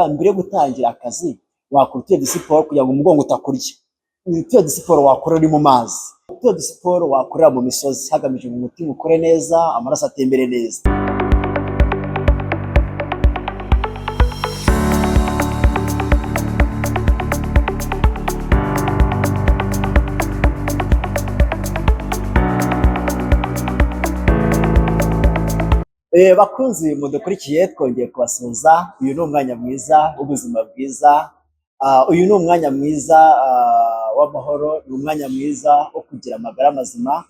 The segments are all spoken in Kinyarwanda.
Mbere yo gutangira akazi wakora utuye dusiporo kugira ngo umugongo utakurya. Utuye dusiporo wakora uri mu mazi, utuye dusiporo wakorera mu misozi hagamijwe ngo umutima ukore neza, amaraso atembere neza. Bakunzi mudukurikiye, twongeye kubasuhuza. Uyu ni umwanya mwiza w'ubuzima bwiza. Uyu ni umwanya mwiza w'amahoro, ni umwanya mwiza wo kugira amagara mazima.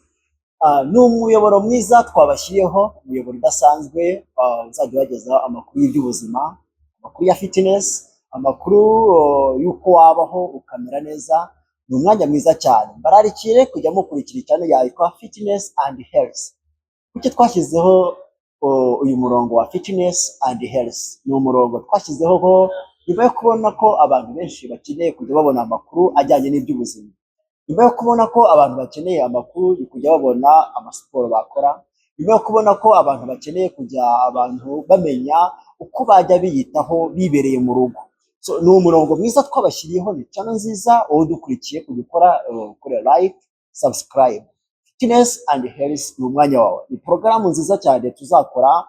Ni umuyoboro mwiza twabashyiriyeho, umuyoboro udasanzwe uzajya ubagezaho amakuru y'iby'ubuzima, amakuru ya fitness, amakuru y'uko wabaho ukamera neza. Ni umwanya mwiza cyane. Mbararikire kujya mukurikira channel yitwa Fitness and Health. Kuki twashyizeho uyu murongo wa Fitness and Health? Ni umurongo twashyizeho ko nyuma yo kubona ko abantu benshi bakeneye kujya babona amakuru ajyanye n'iby'ubuzima, nyuma yo kubona ko abantu bakeneye amakuru yo kujya babona amasiporo bakora, nyuma yo kubona ko abantu bakeneye kujya abantu bamenya uko bajya biyitaho bibereye mu rugo. So, ni umurongo mwiza twabashyiriyeho, ni channel nziza. Wowe udukurikiye kujya ukora like, subscribe. Fitness and Health ni umwanya wawe, ni porogaramu nziza cyane tuzakora,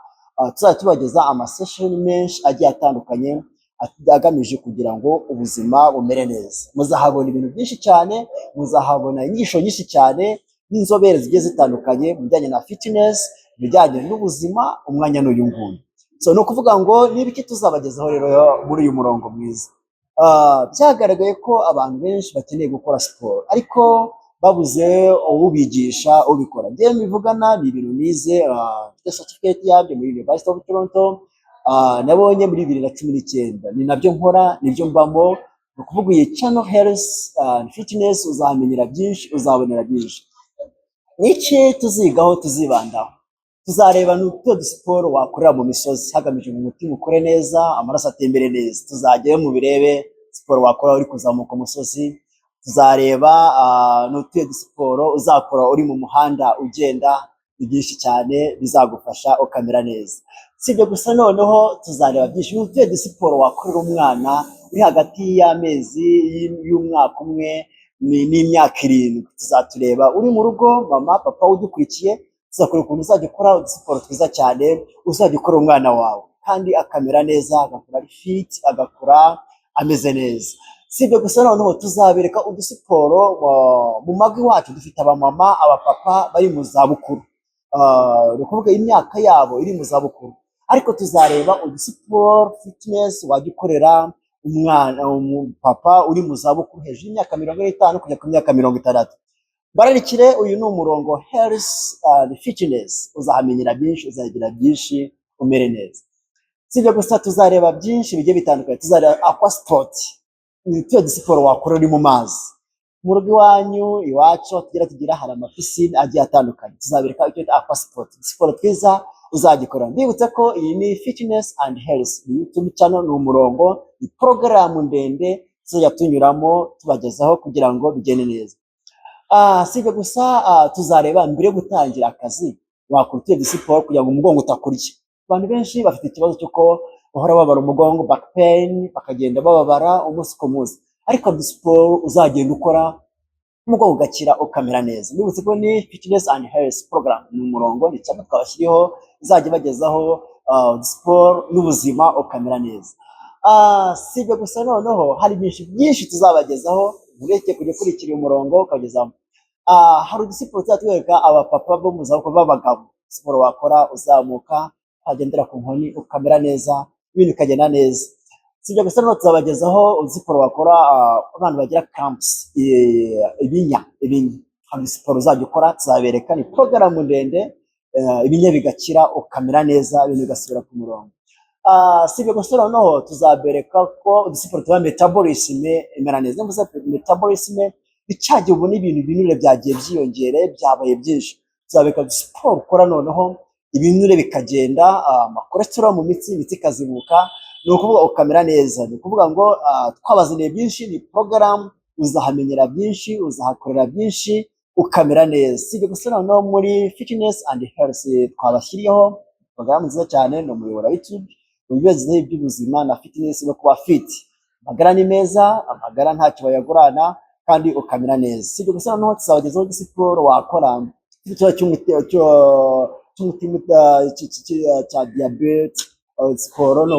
tuzajya tubageza amasession menshi agiye atandukanye agamije kugira ngo ubuzima bumere neza. Muzahabona ibintu byinshi cyane, muzahabona inyigisho nyinshi cyane n'inzobere zigiye zitandukanye mu bijyanye na fitness, mu bijyanye n'ubuzima. Umwanya ni uyu nguyu. So, ni ukuvuga ngo niba iki tuzabagezaho rero muri uyu murongo mwiza, byagaragaye ko abantu benshi bakeneye gukora siporo ariko babuze ubigisha ubikora. Njyewe mbivugana ni ibintu nize, mfite certificate yabyo muri University of Toronto, nabonye muri 2019. Ni nabyo nkora, nibyo mbamo. Ni ukuvuga iyi channel Health Fitness uzahamenyera byinshi, uzabonera byinshi. Niki tuzigaho, tuzibandaho? Tuzareba ni utuye dusiporo wakorera mu misozi hagamijwe ngo umutima ukore neza, amaraso atembere neza. Tuzajyayo mubirebe, siporo wakora uri kuzamuka umusozi. Tuzareba ni utuye dusiporo uzakora uri mu muhanda ugenda. Ni byinshi cyane bizagufasha ukamera neza. Si ibyo gusa, noneho tuzareba byinshi, ni utuye dusiporo wakorera umwana uri hagati y'amezi y'umwaka umwe n'imyaka 7. Tuzatureba uri mu rugo, mama, papa udukurikiye, tuzakora ukuntu uzajya ukora udusiporo twiza cyane uzajya ukorera umwana wawe kandi akamera neza, agakura ari fit, agakura ameze neza. Si ibyo gusa, noneho tuzabereka udusiporo mu mago iwacu dufite abamama, abapapa bari mu zabukuru, ni ukuvuga imyaka yabo iri mu zabukuru, ariko tuzareba udusiporo fitness wajya ukorera umwana, umupapa uri mu zabukuru hejuru y'imyaka 45 kujya ku myaka 60. Bararikire, uyu ni umurongo Health and Fitness, uzahamenyera byinshi, uzagira byinshi, umere neza. Si ibyo gusa, tuzareba byinshi bigiye bitandukanye. Tuzareba aqua sport, ni utuye dusiporo wakora uri mu mazi mu rugo iwanyu. Iwacu aho tugira hari amapisine agiye atandukanye. Tuzabereka icyo bita aqua sport, siporo twiza uzagikora. Mbibutse ko iyi ni Fitness and Health, ni YouTube channel, ni umurongo, ni porogaramu ndende tuzajya tunyuramo tubagezaho kugira ngo bigende neza. Si ibyo gusa, tuzareba mbere yo gutangira akazi wakora utuye dusiporo kugira ngo umugongo utakurya. Abantu benshi bafite ikibazo cy'uko bahora babara umugongo, back pain, bakagenda bababara umunsi ku munsi, ariko siporo uzagenda ukora umugongo ugakira, ukamera neza. Mbibutse ko ni Fitness and Health program, ni umurongo, ni channel twabashyiriyeho izajya ibagezaho siporo n'ubuzima ukamera neza. Si ibyo gusa, noneho hari byinshi byinshi tuzabagezaho uretse kujya ukurikira uyu murongo ukagezamo. Hari udusiporo tuzajya twereka abapapa bo mu zabukuru b'abagabo, siporo wakora uzamuka, wagendera ku nkoni ukamera neza, ibintu bikagenda neza. Si ibyo gusa, noneho tuzabagezaho udusiporo wakora abantu bagira cramps, ibinya. Ibinya hari siporo uzajya ukora, tuzabereka, ni porogaramu ndende, ibinya bigakira, ukamera neza, ibintu bigasubira ku murongo. Si ibyo gusa, noneho tuzabereka ko udusiporo tuba metabolism imera neza. Niba metabolism ni cya gihe ubona ibintu, ibinure byagiye byiyongere, byabaye byinshi. Tuzabereka siporo ukora noneho ibinure bikagenda, amacholesterol mu mitsi, imitsi ikazibuka, ni ukuvuga ukamera neza. Ni ukuvuga ngo twabazaniye byinshi, ni porogaramu, uzahamenyera byinshi, uzahakorera byinshi, ukamera neza. Si ibyo gusa, noneho muri Fitness and Health twabashyiriyeho porogaramu nziza cyane, ni umuyoboro wa YouTube. Mu bibazo by'ubuzima na fitness no kuba fit. Amagara ni meza, amagara ntacyo bayagurana, kandi ukamera neza. Si ibyo gusa, noneho tuzabagezaho siporo wakora ufite ikibazo cy'umutima, cya diyabete. Siporo ni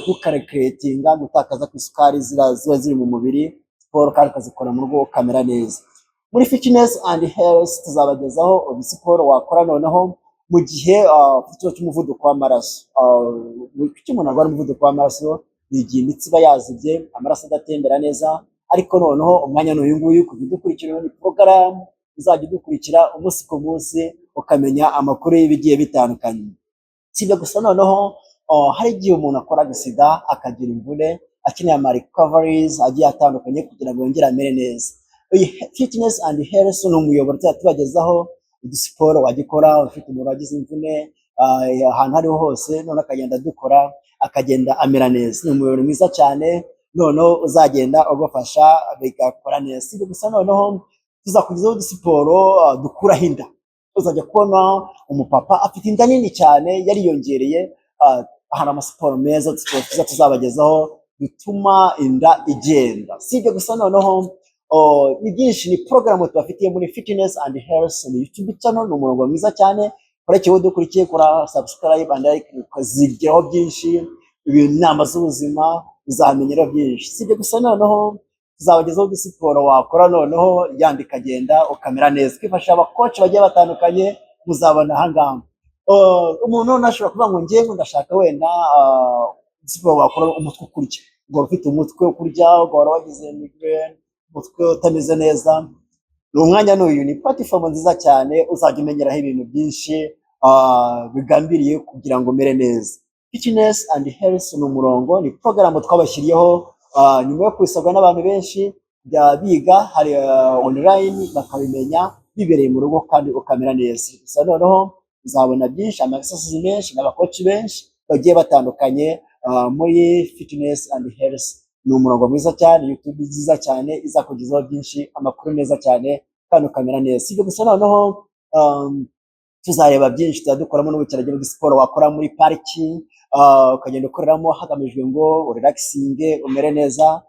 gukarekeretinga gutakaza ku isukari ziba ziri mu mubiri. Siporo kandi ukazikora mu rugo, ukamera neza. Muri fitness and health tuzabagezaho siporo wakora noneho mu gihe ufite ikibazo cy'umuvuduko w'amaraso. Kuki umuntu arwara umuvuduko w'amaraso? Ni igihe imitsi iba yazibye, amaraso adatembera neza. Ariko noneho umwanya ni uyu nguyu kujya udukurikira. Ni porogaramu uzajya udukurikira umunsi ku munsi, ukamenya amakuru y'ibigiye bitandukanye. Si ibyo gusa, noneho hari igihe umuntu akora agisida, akagira imvune, akeneye ama recoveries agiye atandukanye kugira ngo yongere amere neza. Iyi fitness and health ni umuyoboro tuzajya tubagezaho udusiporo wajya ukora ufite umuntu wagize imvune, ahantu aho ariho hose, none akagenda adukora, akagenda amera neza. Ni umuyoboro mwiza cyane noneho uzagenda ugufasha bigakora neza. Si ibyo gusa, noneho tuzakugezaho udusiporo dukuraho inda. Uzajya kubona umupapa afite inda nini cyane, yariyongereye. Hari amasiporo meza, udusiporo twiza tuzabagezaho dutuma inda igenda. Si ibyo gusa, noneho ni byinshi, ni porogaramu tubafitiye muri fitness and health. Ni YouTube channel, ni umurongo mwiza cyane. Ureke udukurikiye, kora subscribe and like, ukazigeraho byinshi, inama z'ubuzima uzamenyeraho byinshi. Si ibyo gusa, noneho tuzabagezaho udusiporo wakora noneho yandi ikagenda, ukamera neza, twifashisha abakoci bagiye batandukanye muzabona ahangaha. Umuntu noneho ashobora kuvuga ngo ngewe ndashaka wenda siporo wakora umutwe ukurya, ugahora ufite umutwe ukurya, ugahora wagize migraine, umutwe utameze neza. Ni umwanya n'uyu, ni platform nziza cyane uzajya umenyeraho ibintu byinshi bigambiriye kugira ngo umere neza. Fitness and health ni umurongo, ni porogaramu twabashyiriyeho nyuma yo kubisabwa n'abantu benshi bya biga hari online, bakabimenya bibereye mu rugo kandi ukamera neza. Gusa noneho uzabona byinshi, ama exercises menshi n'abakoci benshi bagiye batandukanye muri fitness and health. Ni umurongo mwiza cyane, YouTube nziza cyane izakugezaho byinshi, amakuru meza cyane, kandi ukamera neza. Si ibyo gusa, noneho tuzareba byinshi, tuzajya dukoramo n'ubukerarugendo, siporo wakora muri pariki, ukagenda ukoreramo hagamijwe ngo urelaxinge, umere neza.